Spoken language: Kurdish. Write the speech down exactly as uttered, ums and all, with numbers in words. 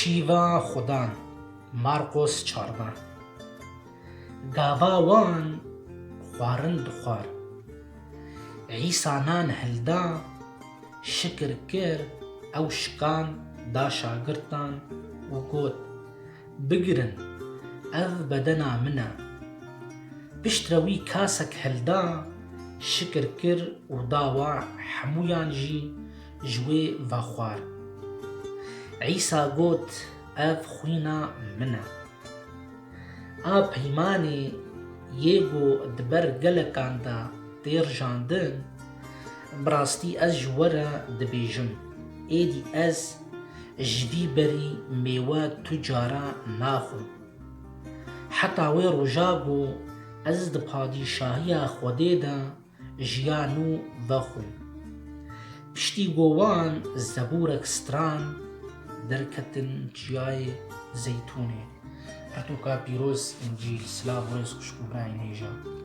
Şîva Xudan, Marqos çardeh. Gava wan xwarin dixwar. Îsa nan hilda, şikir kir, ew şikan da şagirtan û got, "Bigirin, ev bedena min e." Piştre wî kasek hilda, şikir kir û da wa hemûyan jî ji wê vexwar. Îsa got, "Ev xwîna min e. A peymanê yê ku di ber gelekan de tê rijandin, bi rastî ez ji we re dibêjim, êdî ez ji vî berî mêwe tu cara naxwim, heta wê roja ku ez di padîşahiya Xwedê de jiya nû vexwim." Piştî ku wan zebûrek stran, derketin Çiyayê Zeytûnê. Pirtûka pîroz, Încîl. Silav û rêz xwişk û birayên hêja.